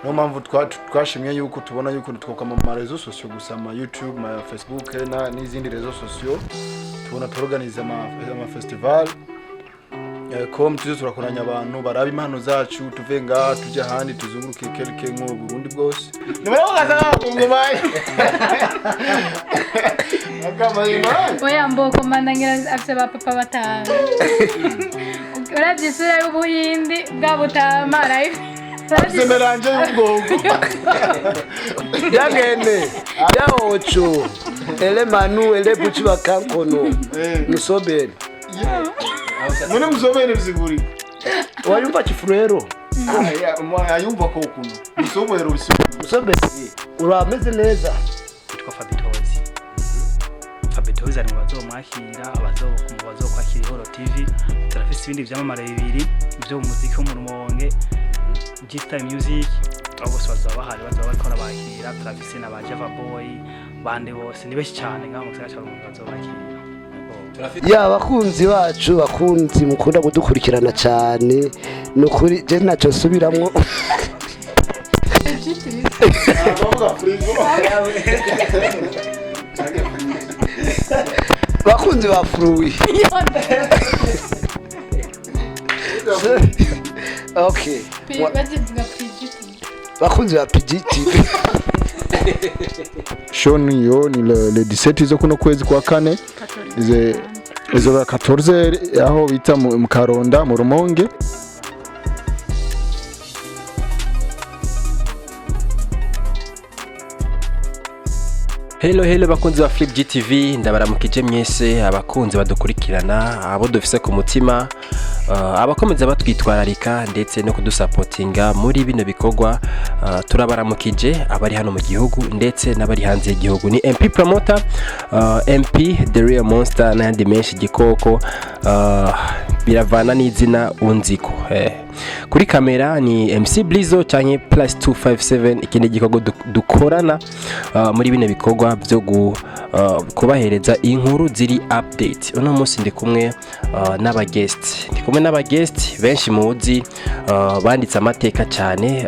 Niyo mpamvu twashimye yuko tubona yuko twokama mu ma réseaux sociaux gusa, ama YouTube, ma Facebook n'izindi réseaux sociaux. Tubona tuorganize ama festival comme tuze turakoranya abantu baraba impano zacu, tuve ngaha tujya ahandi, tuzunguruke quelque nko Burundi bwose. Nimero kaza ngombaye. Oya, mboko mandangira afise ba papa batanu. Uravye isura y'Ubuhindi bwa butama arayifise. Mélange y'ubwonko. Yagene yaocho ele manu ele buchi bakankono musobeni. None musobene bisiguri? Wayumva chifurero? Ayumva ko kuno musobero bisiguri. Musobeni urameze neza. Yitwa Fabitozi. Fabitozi ari mu bazomwakira, mu bazokwakira Ihoro TV. Turafise ibindi vyamamare bibiri vyo mu muziki wo mu Rumonge, G-Star Music, abo bose bazoba bahari, bazoba bariko barabakira. Turafise na ba Java Boy, bande bose ni benshi cane ngaho mu gisagara ca Rumonge bazobakira. Ya bakunzi bacu, bakunzi mukunda kudukurikirana cyane, ni ukuri je ntacyo nsubiramwo. Bavuga frigo. Bakunzi ba fruit, okay. Bazivuga PGT. Bakunzi ba PGTV. Show niyo ni le 17 zo kuno kwezi kwa kane, ize izoba 14, aho bita mu Karonda mu Rumonge. Hello hello bakunzi ba Flip GTV, ndabaramukije mwese abakunzi badukurikirana, abo dufise ku mutima, abakomeza batwitwararika ndetse no kudusapotinga muri bino bikorwa. Turabaramukije abari hano mu gihugu ndetse n'abari hanze y'igihugu. Ni MP Promoter, MP The Real Monster n'ayandi menshi, igikoko, biravana n'izina unziko. Kuri kamera ni MC Blizo canke plus 257. Ikindi gikorwa dukorana muri bino bikorwa byo kubahereza inkuru ziri update. Uno munsi ndi kumwe n'aba guest, ndi kumwe n'aba guest benshi muzi, banditse amateka cyane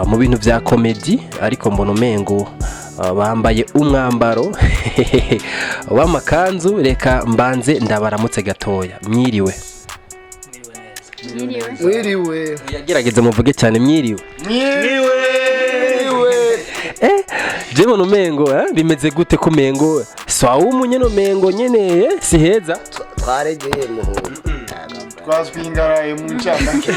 mu bintu vya comedy, ariko mbona umengo bambaye umwambaro w'amakanzu. Reka mbanze ndabaramutse gatoya. Mwiriwe? Mwiriwe. Mwiriwe. Yagerageze muvuge cyane, mwiriwe. Mwiriwe. Je mbona umengo bimeze gute ko umengo swawumu nyene, umengo nyene si heza. Twaregeye muhungu. Twaswingaraye mu ncamake.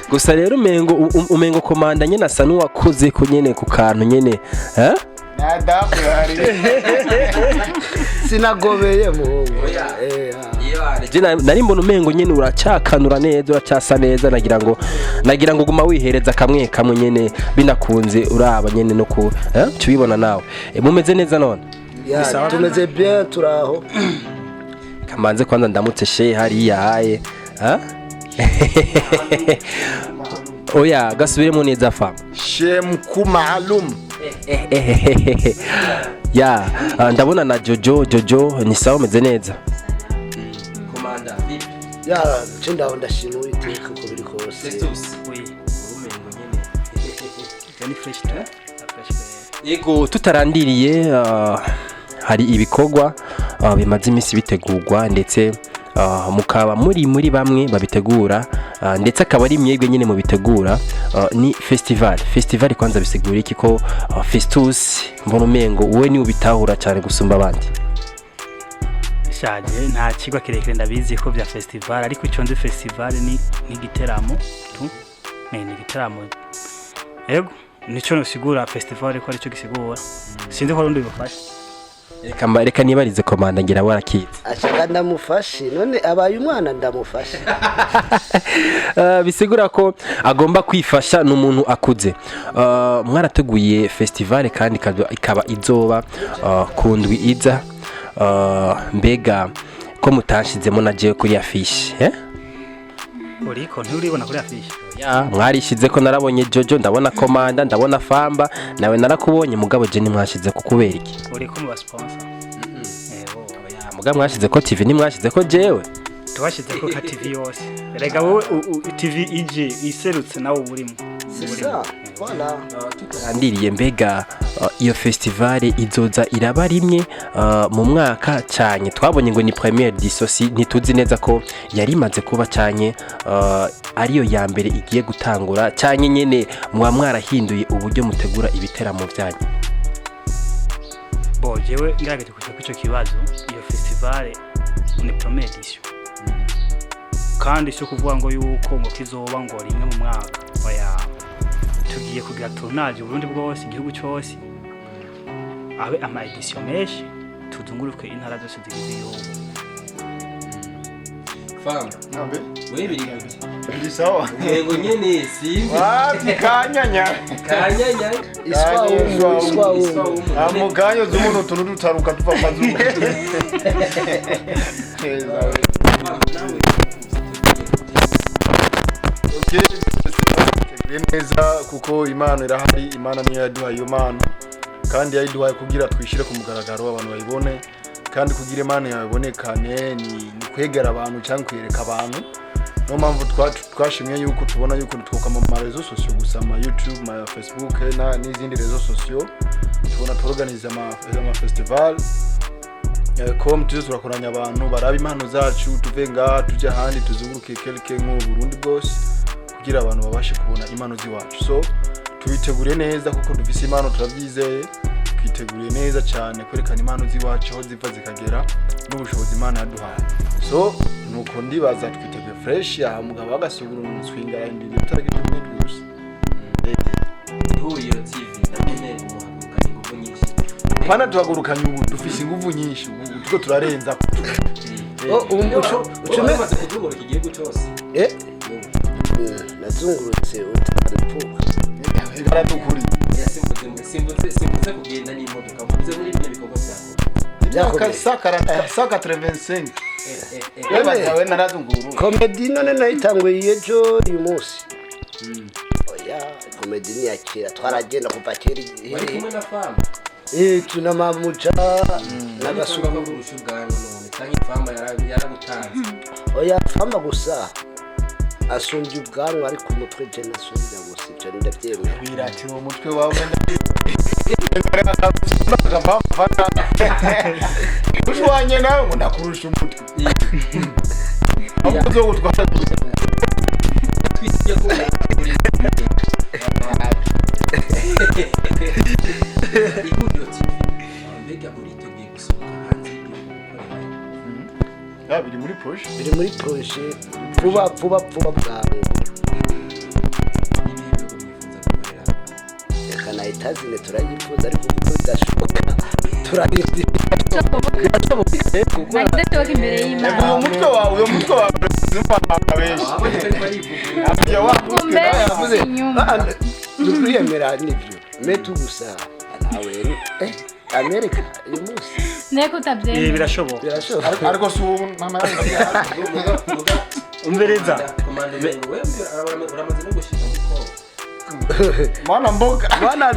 Gusa rero umengo umengo komanda nyene asa n'uwakoze ko nyene ku kantu nyene? Nadafu hari. Sinagobeye muhungu. Ah. Je nari mbona umengo nyene uracakanura neza, uracyasa neza. Nagira ngo guma wihereza kamwe kamwe nyene, binakunze uraba nyene no ku tubibona nawe. Mumeze neza none? Ya, tumeze bien, turaho. Kamanze kwanza ndamutse she hariya haye ha? Oya, gasubiremo neza fa. Shemku maalum. Ya, ndabona na Jojo. Jojo, ni sawa, umeze neza? Komanda vipi? Ya, je ndaho, ndashima Uwiteka uko biri kose. Oui. Ivyo ni fresh tu. Fresh pe. Yego, tutarandiriye, hari ibikorwa bimaze iminsi bitegurwa, ndetse mukaba muri bamwe babitegura, ndetse akaba ari mwebwe nyine mubitegura. Ni festival. Festival kwanza bisigura iki? Ko Festus mbona umengo wowe ni ubitahura cyane gusumba abandi. Shaje nta kigwa kirekire ndabizi ko bya festival, ariko icyo nzi, festival ni nk'igiteramo tu, ni igiteramo. Yego, nico nosigura festival ko aricyo gisigura. Sinzi ko rundi bifashe. Reka nibarize komanda, ngira warakize. Ashaka ndamufashe, none abaye umwana ndamufashe. Bisigura ko agomba kwifasha, ni umuntu akuze. Mwarateguye festival kandi ikaba izoba ku ndwi iza. Mbega ko mutanshizemo na jewe kuri affiche? Uriko nturibona kuri affiche? Ya, mwarishize ko narabonye Jojo, ndabona komanda, ndabona Famba, nawe narakubonye, mugabo je ntimwashize ko, kubera iki? Uriko mu ba sponsor. Yego. Ya, mugabo mwashize ko TV, ntimwashize ko jewe. Tubashyize ko ka TV yose. Erega wowe TV ije iserutse, nawe uba urimo. C'est ça, voilà. Andiriye mbega iyo festival izoza iraba rimwe mu mwaka cyane? Twabonye ngo ni première édition, si ntituzi neza ko yari imaze kuba cyane, ariyo ya mbere igiye gutangura cyane nyene muba mwarahinduye uburyo mutegura ibiteramo byanyu. Bo jewe ngerageje kuja kuri ico kibazo, iyo festival ni première édition, kandi si kuvuga ngo yuko ngo kizoba ngo rimwe mu mwaka, oya. Tugiye kugira tournage Burundi bwose, igihugu cyose, abe ama édition menshi, tuzunguruke intara zose zigize igihugu. Fam. Nabe. Wewe biri gute? Ndi sawa. Yego nyene, simbi. Wapi, kanyanya. Kanyanya. Iswa umu, iswa umu. Amuganyo z'umuntu utuntu dutaruka tuva mazuru. Keza. Okay, teguye neza kuko impano irahari. Imana niyo yaduhaye iyo mpano, kandi yayiduhaye kugira twishyire ku mugaragaro, abantu bayibone. Kandi kugira impano yawe ibonekane ni kwegera abantu cyangwa kwereka abantu. Niyo mpamvu twashimye yuko tubona yuko twokama mu ma réseaux sociaux gusa, ama YouTube, ma Facebook n'izindi réseaux sociaux, tubona tuorganize ama festival. Com tuze turakoranya abantu baraba impano zacu, tuve ngaha tujya ahandi, tuzunguruke quelque nko Burundi bwose kugira abantu babashe kubona impano z'iwacu. So tubiteguriye neza kuko dufise impano, turabyizeye, twiteguriye neza cyane kwerekana impano z'iwacu aho ziva zikagera n'ubushobozi Imana yaduhaye. So nuko ndibaza twiteguye fresh. Aha mugabo agasugura umuswinga arindiriye itariki 17 gusa. Ihuriro TV nabone umuhagurukanye ingufu nyinshi. Pana tuhagurukanye, ubu dufise ingufu nyinshi, ubu turiko turarenza. Oh, ucume umaze kuzunguruka igihugu cyose. Eh, nazungurutse utaravuka. Baradukuriye. Simvuze, simvuze kugenda n'imodoka, mvuze muri ibyo bikorwa byawe. Imyaka 185. Wewe narazunguruka. Comédie none nayitanguye ejo, uyu munsi? Oya, comédie ni iya kera, twaragenda kuva kera. Wari kumwe na fama. Eh, tunamamuja N'agasura n'agasuguru. Kurusha ubwanwa none cyangwa ifama yaragutanze? Oya, fama gusa asumbya ubwanwa, ariko umutwe je nasumbya gusa, ivyo ndavyemera. Wiratira uwo mutwe wawe. Ushwanye nawe ngo ndakurusha umutwe, ahubwo uzogutwara. Twisige ko Ihuriro TV, mbega uriteguye gusohoka hanze y'igihugu gukorera? Ya, biri muri projet. Biri muri projet, vuba vuba vuba bwangu. N'ibihe bihugu mwifuza gukorera? Reka na Etazine turayifuza, ariko kuko bidashoboka turarindira. Kuko Nagidashoboka imbere y'Imana. Uwo mutwe wawe, uyo mutwe wawe zumva benshi. Abonye ko ariko arivuga. Ya wa mutwe Kumbe nawe. Yavuze inyuma. Nukwiyemera nivyo metu gusa nawe, Amerika uyu munsi. Nteko Eh, utabyemera. Birashoboka. Birashoboka. Ariko si ubu mama. Umvereza. Komanda, ngo wewe uramaze no gushika muri Kongo. Mwana mboga. Mwana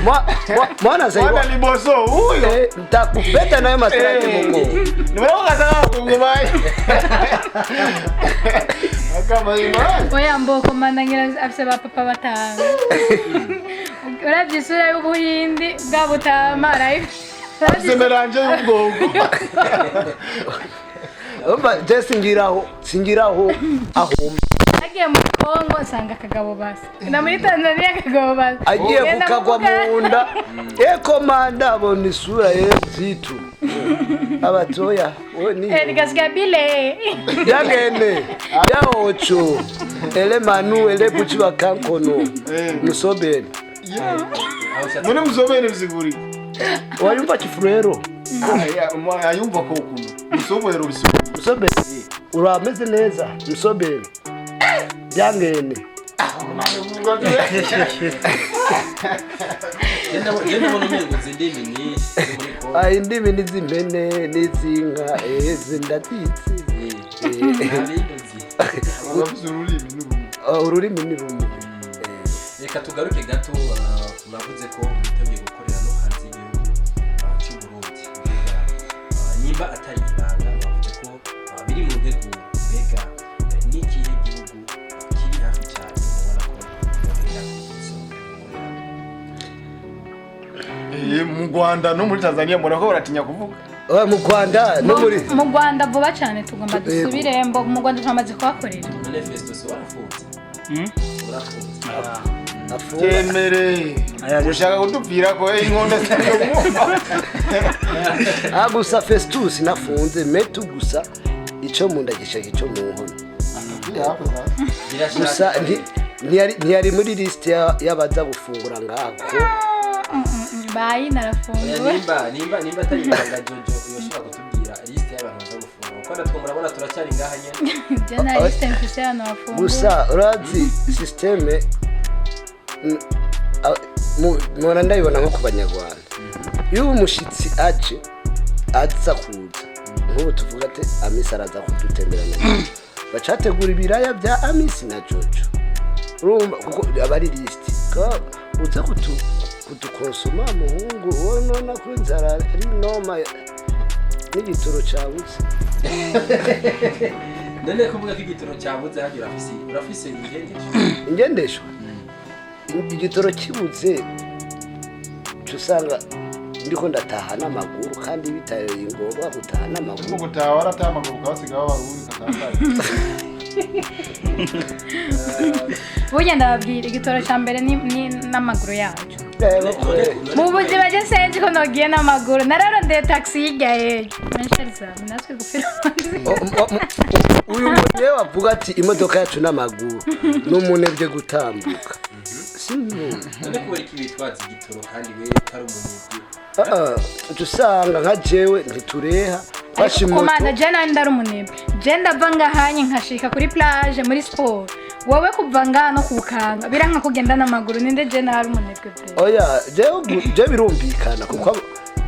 mwana Mwana zaiwa liboso huyo. Eh, ntakupeta nayo matarati muko. Nimeona kasaka kungumai. Akama imani. Oya, mboko mandangira afise ba papa batanu. Uravye isura y'ubuhindi bwa butama arayifise. Semeranje y'ubwonko. Umva, je singiraho, singiraho aho. Agiye muri Kongo nsanga akagabo basa, na muri Tanzania akagabo basa. Agiye Ugenda kukagwa mu mu nda, ekomanda abona isura ye zitu abatoya we ni Eh, nikasikia bile. Yagende yaocho ele manu ele buchi bakankono musobeni. None muzobene bisiguri. Wayumva kifurero. Ayumva ko kuno. Musobero bisiguri. Musobeni urameze neza, musobeni byangene. Genda ubona umengo uzi indimi nyinshi zo muri Kongo. Ah, indimi n'iz'impene n'iz'inka, ezi ndazizi. Nta bindi uzi. Abavuze ururimi n'urumwe. Ah, ururimi ni rumwe. Reka tugaruke gato, mwavuze ko mwiteguye gukorera no hanze y'igihugu cy'u Burundi. Mbega, nimba atari ibanga, mwavuze ko biri mu nteguro. Mu Rwanda no muri Tanzania mbona ko baratinya kuvuga. Oya, mu Rwanda no muri Mu Rwanda vuba cyane tugomba dusubire mbo mu Rwanda twamaze kuhakorera. None Festus warafunze? Urafunze? Afunga. Temere. Aya, Ushaka kutubwira ko inkondo zariyo mwumva. Ah, gusa Festus nafunze metu gusa ico mu nda gishaka ico mu nkono. Gusa ntiyari muri liste y'abaza gufungura ngaha kuko Bayi Oya, narafunguwe. nimba atari ibanga, Jojo yoshobora kutubwira liste y'abantu baza gufungura, kuko natwe murabona turacyari ngaha nyene. Ibyo nta liste mfise hano bafunguwe. Gusa urazi système mpora ndabibona nko ku Banyarwanda, iyo umushitsi aje aza kuza, nk'ubu tuvuga ati Amisi araza kudutemberana na Jojo, bacategura ibiraya bya Amisi na Jojo, urumva, kuko aba ari liste ko uza kudukonsoma muhungu wowe nona ko inzara ari noma n'igitoro cabuze. None kuvuga ko igitoro cyabuze hagira urafise ingendesho? Ingendeshwa, igitoro kibuze uca usanga ndiko ndataha n'amaguru kandi bitaye ngombwa gutaha n'amaguru. Gutaha warataha amaguru ukabasiga b'Abarundi katangaye. Burya ndababwira, igitoro cya mbere ni n'amaguru yacu. Reba kure. Mu buzima je sinzi ko nogiye n'amaguru, nararondeye taxi hirya y'ejo menshariza natwe gupfira. Uyu muntu rero avuga ati imodoka yacu n'amaguru ni umunebwe gutambuka si umuntu. None kubera iki bitwaza igitoro kandi wewe utari umunebwe? Ah, uca usanga nka jewe ntitureha fashe Komanda, imoto. je nari ndari umunebwe, je ndava ngahanye nkashika kuri plage muri siporo, wowe kuva ngaha no kubukanga biranka kugenda n'amaguru, ninde je nari umunebwe pe? Oya, jewe je birumvikana kuko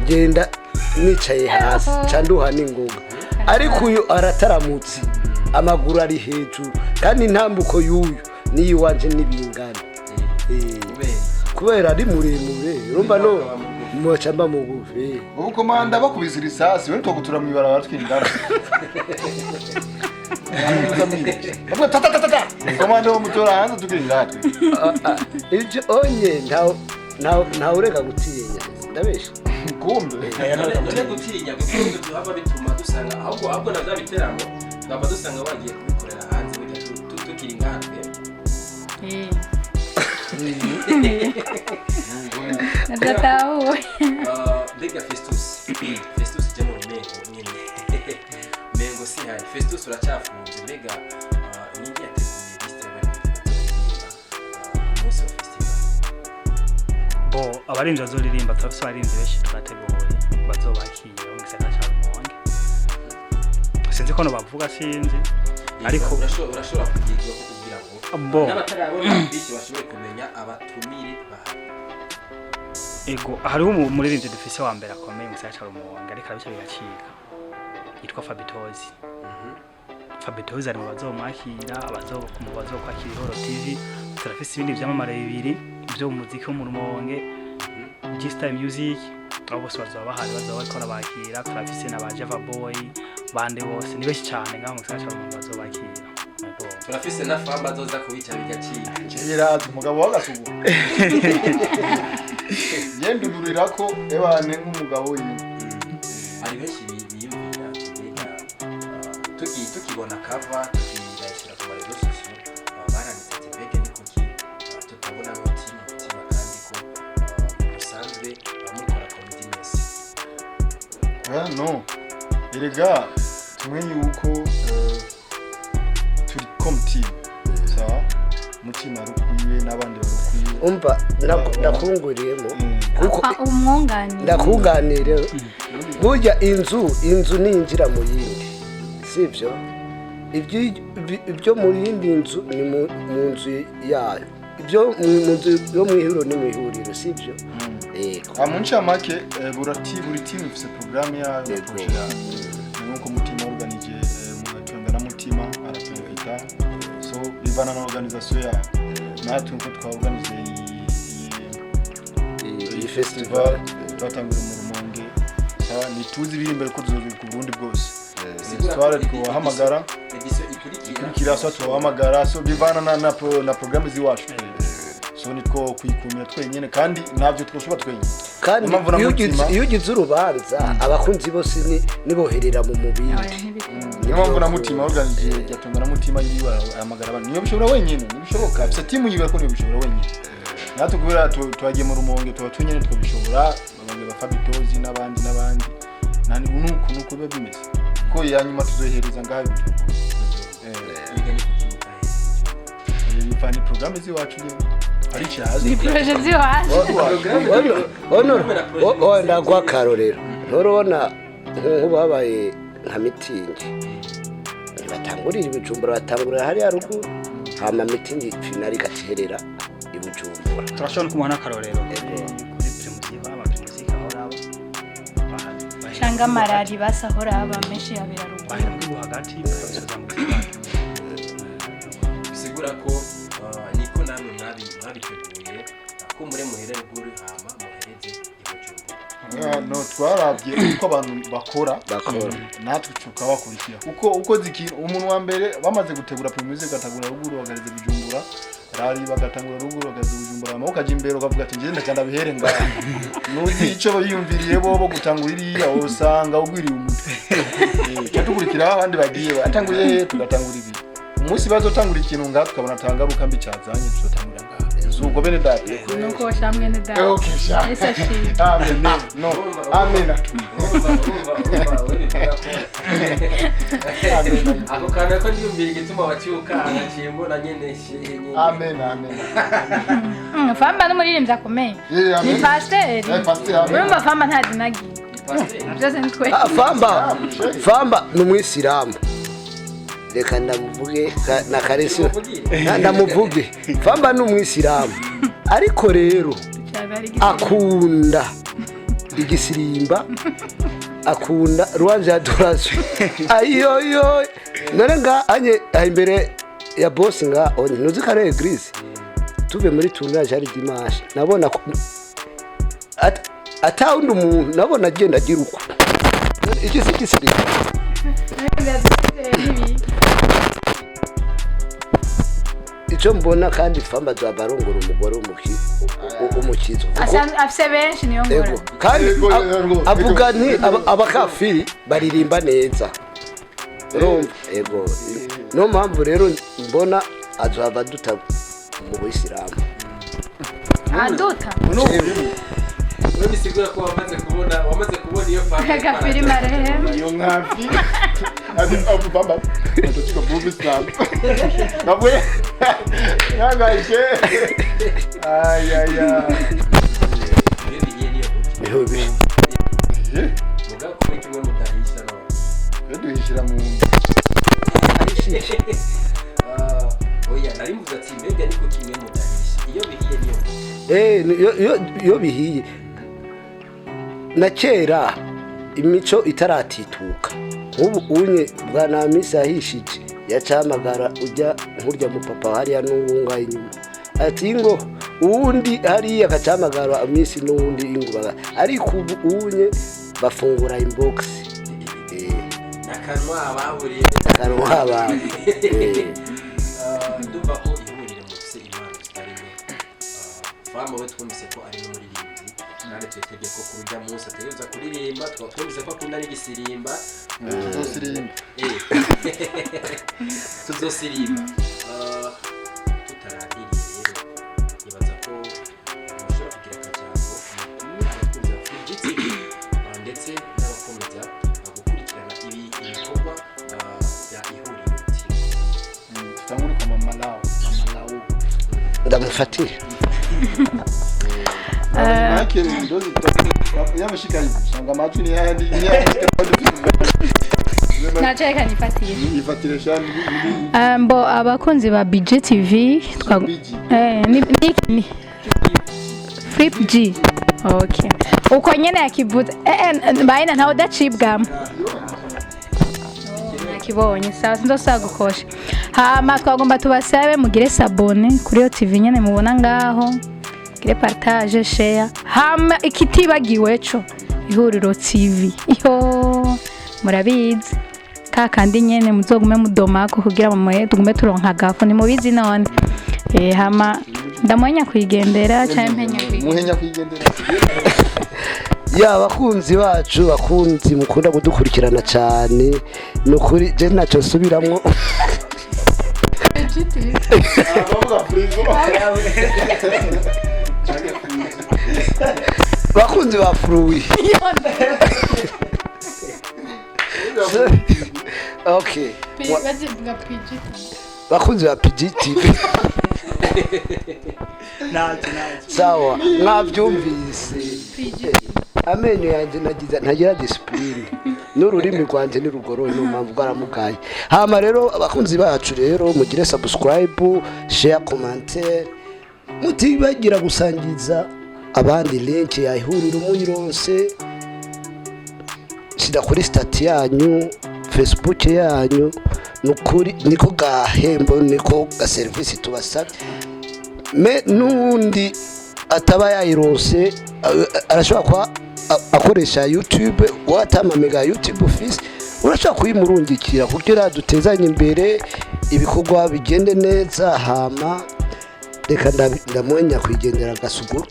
ngenda nicaye hasi ca nduha n'ingoga, ariko uyu arataramutse amaguru ari hejuru kandi intambuko y'uyu n'iyiwanje ntibingana. Kubera? Kubera ari muremure, urumva no muca mba mugufi. Ubu komanda bakubise irisasi we twogutura mu ibarabara twindara. Bavuga ta ta ta ta ta. Komanda wo mutora hanze tukiri ngatwe. Ah, ah, ibyo onye ntawureka gutinya, ndabesha? Kumbe. None gutinya tuhava bituma dusanga ahubwo na bya biteramo twaba dusanga wagiye kubikorera hanze burya tukiri ngaha twebwe. Nadatahuwe. Mbega Festus jya mu mengo nyine mengo si hari Festus uracyafunze. Mbega ninde yateguye liste y'abaririmbyi bazoririmba ku munsi wa festival? Bo abaririmbyi bazoririmba, turafise abaririmbyi benshi twateguye bazobakira mu gisagara ca Rumonge, sinzi ko nobavuga, sinzi ariko Urashobora kubyigwa ko kugira ngo Bo. n'abatarabona affiche bashobore kumenya abatumire bahari. Ego, hariho umuririmbyi dufise wa mbere akomeye mu gisagara ca Rumonge ariko arabica bigacika, yitwa Fabitozi. Fabitozi ari mu bazomwakira, mu bazokwakira Ihoro TV. Turafise ibindi vyamamare bibiri vyo mu muziki wo mu Rumonge, G-Star Music, abo bose bazoba bahari, bazoba bariko barabakira. Turafise na ba Java Boy bande, bose ni benshi cane ngaho mu gisagara ca Rumonge bazobakira. Ego. Turafise na famba azoza kubica bigacika. Kera umugabo w'agasugu. Yendudurira ko ebane nk'umugabo wiwe. Hari benshi biyumvira ati mbega tukibona kava tukiyishyira ku ma réseaux sociaux, baranditse ati mbega ni kuki tutabona ngo team Mutima kandi ko musanzwe mukora comedy mwese? Ah no. Erega tumwe yuko turi comme team. Sawa? Mutima rukwiwe n'abandi barukwiwe. Umva, ndakunguriyemo kuko Umwunganire. Ndakunganire, burya inzu ninjira mu yindi sibyo, ibyo mu yindi nzu ni mu nzu yayo, ibyo mu nzu yo mu ihuriro ni mu ihuriro, sibyo? Yego. Ah, mu ncamake buri team ifise programme yayo na projet yayo. Ni nkuko Mutima organije mugatonga na Mutima araprofita, so bivana na organisation yayo, natwe nkuko twaorganije iyi iyi festival festival twatangira mu Rumonge, sawa, ntituzi ibiri imbere ko tuzobiga ku Burundi bwose. Sigura Twara ko tubahamagara edition ikurikira. Ikurikira, so tubahamagara, so bivana na programme z'iwacu. So nitwo kwikumira twenyene, kandi navyo twoshobora twenyene. Kandi Niyo mpamvu na iyo ugize Mutima- iyo ugize urubanza, abakunzi bose niboherera mu Oya, mubindi. ntibikunda. Niyo mpamvu na Mutima organije ryatunga na Mutima yiwe, ahamagara abantu. Niyo bishobora wenyene, ntibishoboka, afise timu yiwe, ko niyo bishobora wenyene. Natwe kubera twagiye mu Rumonge, tuba twenyene twabishobora, babonge ba Fabitozi n'abandi n'abandi. Nani nuko nuko biba bimeze, ko ya nyuma tuzohereza ngaha ibintu. Mbega ni kuki mutahereza? Biva ni programme z'iwacu nyene, hari icyazi. Ni projet z'iwacu. Ndaguha akarorero. Nturubona nk'ubu habaye nka mitingi, ntibatangurira i Bujumbura, batangurira hariya ruguru, hama mitingi finale igaterera i Bujumbura. Turashobora no kumuha n'akarorero kuri Primusic, aba Primusic aho raba Canga amarari basahora aba menshi yabera ruguru. Bahera mu gihugu hagati, bakabisoza mu gihugu. Bisigura ko niko namwe mwabiteguye ko mure muhere ruguru, hama muhereze i Bujumbura. No twarabye uko abantu bakora, Bakora. Natwe tukabakurikira, kuko ukoze ikintu umuntu wa mbere bamaze gutegura Primusic, bagatangura ruguru bagareza Bujumbura, rari bagatangura ruguru bagareza Bujumbura, hama ukaja imbere ukavuga ati ngende ndaca ndabihere ngaha, nuzi ico biyumviriye bobo gutangura iriya, usanga ugwiriye umutwe. Ca dukurikira aho abandi bagiye batanguriye hehe, tugatangura ibi. Umunsi bazotangura ikintu ngaha tukabona atangaruka mbi cazanye, tuzotangura ngaha. Si uko, bene data? Nuko shamwe ne data. Okay, sha. Ese ashimwe. Amen. No, amen. Urumva we bivuga ko ako kantu ko ndiyumvira igituma wacyuka naciye mbona nyene shehe nyene. Amen, amen. Famba n'umuririmbyi akomeye. Yeah, amen. Ni pasiteri. Eh, pasiteri, amen. Urumva Famba nta dinagiye. Ni pasiteri. Byose ni twe. Ah, Famba, Famba ni umwisilamu. Reka ndamuvuge na karesi. Ndamuvuge. Famba ni umwisilamu, ariko rero akunda igisirimba, akunda louange, adoration, ayoyo. None nga anye aha imbere ya boss nga onye ntuzi ko ari église. Tuve muri tournage ari dimanche, nabona atawundi umuntu nabona agenda agira uko. None iki si igisirimba? Icyo mbona kandi, Famba abarongora umugore w'umukizwa. Afise benshi, niyo Ego. ngorane. Kandi Ego, ego, avuga ego. nti abakafiri baririmba neza, urumva? Ego, niyo mpamvu rero mbona azohava duta mu buyisilamu. Aduta. We bisigura ko wamaze kubona iyo Famba. Gafiri marehemu. Iyo nkafi ati abu bamba atochika bubi islam nabwe yangaje, ay ay ay. Iyo bihiye niyo buke. Niho Mugabo kuri kimwe mutahisha no Yo duhishira mu Ah, oya, nari mvuze ati mbega niko kimwe mutahisha, iyo bihiye niyo buke. Eh, iyo bihiye, na kera imico itaratituka, nk'ubu unye bwa namisi yahishije, yacahamagara ujya nkurya mu papa hariya n'ubu ngaho inyuma, ati ngo uwundi hariya agacahamagara amisi n'uwundi ingo ariko ubu unye bafungura inbox. Akanwa abahuriye. Akanwa abantu. Ah, ndumva ko ihuriro mufise impano zitari nke. Famba we twumvise ko ari n'umuririmbyi, kandi twitege ko kuri urya munsi ategereza kuririmba. Tukaba twumvise ko akunda n'igisirimba. Tuzosirimba. Eh, tuzosirimba. Ah, tutarandiriye rero, nibaza ko mushobora kugira akajambo mubwira abakunzi ba Free GTV, ndetse n'abakomeza gukurikirana ibi ibikorwa bya Ihuriro TV. Tutangure kwa Mama Lao, Mama Lao. Ndamufatire. Make ndozi yamashika hivi sanga amajwi ni yandi ni yandi. Naco reka nifatire. Ifatire shani. Mbo abakunzi ba BG TV twa BG. Ni Flip G. Okay. Uko nyene yakivuze. Bayina ntawe udacibwamo. Nakibonye sawa, sinzosaba gukosha. Hama twagomba tubasabe mugire s'abonner kuri iyo TV nyene mubona ngaho. Mugire partage, share. Hama ikitibagiwe co Ihuriro TV. Yo murabizi. Ka kandi nyene muzogume mudomako kugira mumoye tugume turonka agafu, nimubizi none. Hama Ndamwenya kuyigendera cyangwa mpenya kuyigendera? Muhenya kuyigendera. Ya, bakunzi bacu, bakunzi mukunda kudukurikirana cyane, ni ukuri je ntacyo nsubiramwo. Bavuga frigo. Bakunzi ba fruit, okay. Bazivuga PG. Bakunzi ba PGTV. Ntacyo, ntacyo. Sawa, mwabyumvise, amenyo yanjye nagize ntagira discipline n'ururimi rwanjye ntirugoroye, niyo mpamvu rwaramugaye. Hama rero abakunzi bacu rero, mugire subscribe, share, commentaire, mutibagira gusangiza abandi link ya Ihuriro. Muyironse, shyira kuri status yanyu, Facebook yanyu. Nukuri niko gahembo, niko ga service tubasabye. Me n'undi ataba yayironse arashobora kuba akoresha YouTube, watamamega YouTube office, urashobora kuyimurungikira kugira dutezanye imbere, ibikorwa bigende neza. Hama reka ndamwenya kwigendera agasuguru.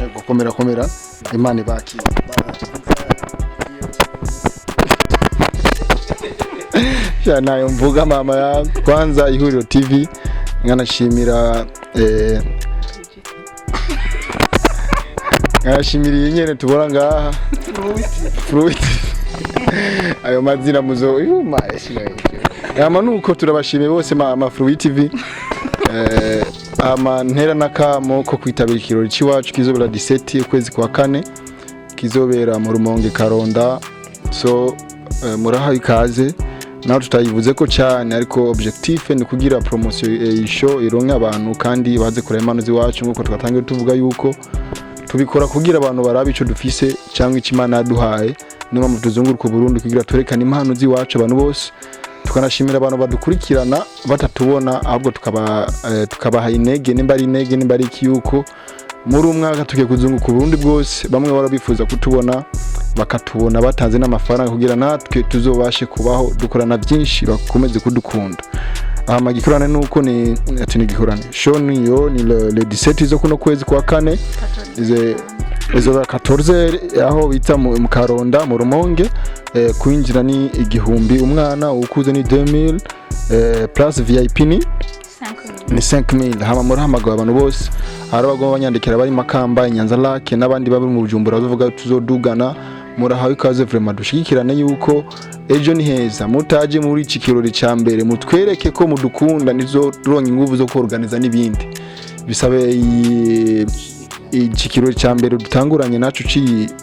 Yego, komera komera, Imana ibakire. Ya, nayo mvuga mama ya kwanza Ihuriro TV, nkanashimira nkanashimira iyi nyene tubona ngaha Fruit. Ayo mazina muzo yuma. Ama nuko turabashimiye bose ma Fruit TV. Ama ntera nakamo ko kwitabira ikirori c'iwacu kizobera 17 ukwezi kwa kane, kizobera mu Rumonge Karonda. So murahawe ikaze. Naho tutayivuze ko cyane, ariko objectif ni kugira promotion, show ironke abantu kandi baze kureba impano z'iwacu, nkuko twatangiye tuvuga yuko tubikora kugira abantu barabe ico dufise cyangwa icyo Imana yaduhaye. Niyo mpamvu tuzunguruka Burundi kugira turekane impano z'iwacu abantu bose. Tukanashimira abantu badukurikirana batatubona, ahubwo tukaba tukabaha intege, nimba ari intege, nimba ari iki, yuko muri uyu mwaka tugiye kuzunguka Uburundi bwose. Bamwe bahora bifuza kutubona bakatubona batanze n'amafaranga, kugira natwe tuzobashe kubaho dukorana byinshi, bakomeze kudukunda. Hama gikorane nuko ni ati ni gikorane show niyo ni le 17 zo kuno kwezi kwa kane, ize izo 14, aho bita mu Karonda mu Rumonge. Kwinjira ni 1000, umwana ukuze ni 2000, plus VIP ni 5000. Hama murahamagawe abantu bose. Hari abagomba banyandikira bari Makamba, Nyanza Lac n'abandi bari mu Bujumbura, bavuga tuzodugana. Murahawe ikaze vraiment, dushigikirane yuko ejo ni heza. Mutaje muri iki kirori ca mbere, mutwereke ko mudukunda, nizo turonka inguvu zo kuorganiza n'ibindi. Bisabe iki kirori ca mbere dutanguranye naco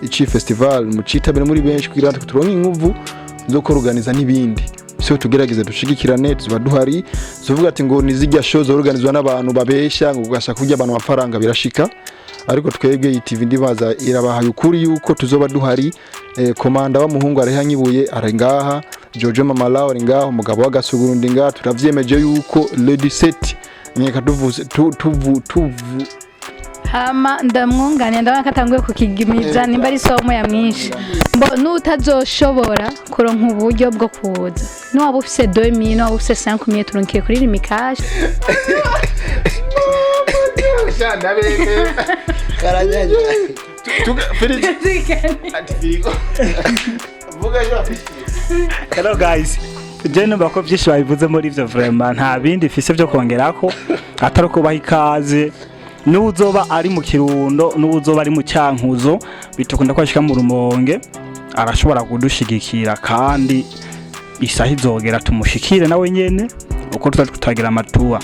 ci festival mucitabire muri benshi, kugira ngo turonke inguvu zo kuorganiza n'ibindi. So tugerageze dushigikirane, tuba duhari. Tuvuga ati ngo nizijya show zorganizwa n'abantu babesha ngo ugashaka kurya abantu amafaranga, birashika. Ariko twebwe iyi TV ndibaza irabahaye ukuri yuko tuzoba duhari. Komanda w'umuhungu ari hanyibuye, ari ngaha, Jojo Mama ari ngaha, umugabo w'agasuguru ndi ngaha. Turavyemeje yuko le 17 nyeka tuvuze tu, tuvu tuvu. Hama ndamwunganira, ndabona ko atanguye kukigimiza, nimba ari somo ya mwinshi. Mbo nutazoshobora kuronka uburyo bwo kuza, niwaba ufise 2000, niwaba ufise 5000, turunkiye kuri Lumicash. Karanyanya. Vuga. Hello guys. Je numva ko byinshi babivuze muri ivyo, vraiment nta bindi mfise byo kongerako atari kubaha ikaze. N'uzoba ari mu Kirundo, n'uzoba ari mu Cyankuzo, bitukunda ko ashika mu Rumonge, arashobora kudushigikira, kandi isaha izogera tumushikire nawe nyene uko tutari tutagira amatuwa.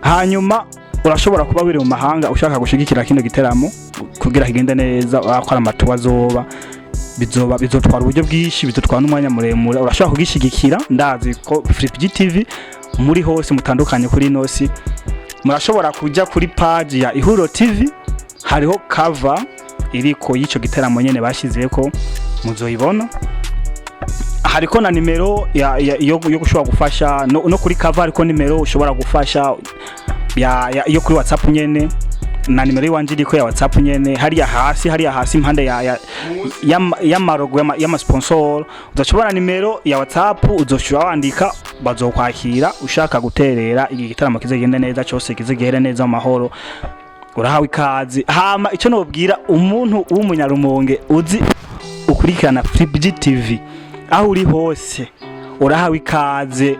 Hanyuma urashobora kuba wiri mu mahanga ushaka gushigikira kino giteramo kugira kigende neza, akora amatuwa azoba bizoba bizotwara uburyo bwinshi, bizotwara n'umwanya muremure. Urashobora kugishigikira. Ndazi ko Flip GTV muri hose mutandukanye kuri nosi, murashobora kujya kuri page ya Ihuriro TV, hariho cover iriko y'ico giteramo nyene bashizeko, muzoyibona. Hariko na nimero yo gushobora gufasha no kuri cover hariko nimero ushobora gufasha yo kuri WhatsApp nyene, na nimero yiwanje iriko ya WhatsApp nyene hariya hasi impande y'amarogo y'amasponsor uzoshobora nimero ya WhatsApp, uzoshobora wandika, bazokwakira ushaka guterera iki gitaramo kizegende neza cyose, kizigihere neza mu mahoro. Urahawe ikaze. Hama icyo nobwira umuntu w'umunyarumonge uzi ukurikirana Flip TV, aho uri hose urahawe ikaze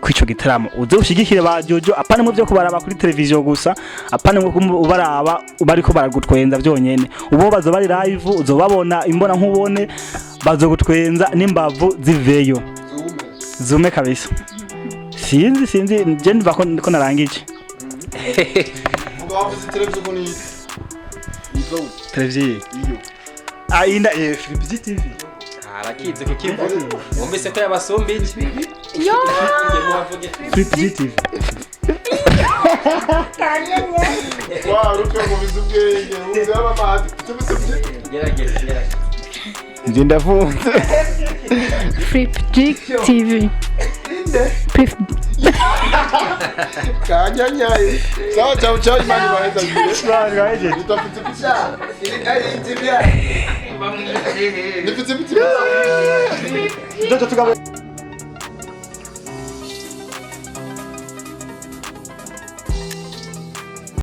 kw'ico gitaramo, uze ushigikire ba Jojo. Apana mu byo kubaraba kuri televiziyo gusa, apana mu kubaraba bariko baragutwenza byonyene. Ubo bazo bari live, uzobabona imbona nkubone, bazogutwenza n'imbavu ziveyo zume kabisa. Sinzi je ndumva ko narangije. Vuga, wavuze televiziyo ko ni yitwa gute? Televiziyo? Iyo. Ah, inda Flip TV. Arakize kukivuga, wumvise ko yabasumbije. Yo. Flip TV. Wa ruke ngo bize ubwenge uzi abamadi. Gerageza, gerageza. Nje ndafunze. Flip G TV. Flip. Kanyanyaye. Sawa, ciao ciao, Imana ibahezagire. Yitwa Piti. Ni Piti Piti. Jojo tugabo.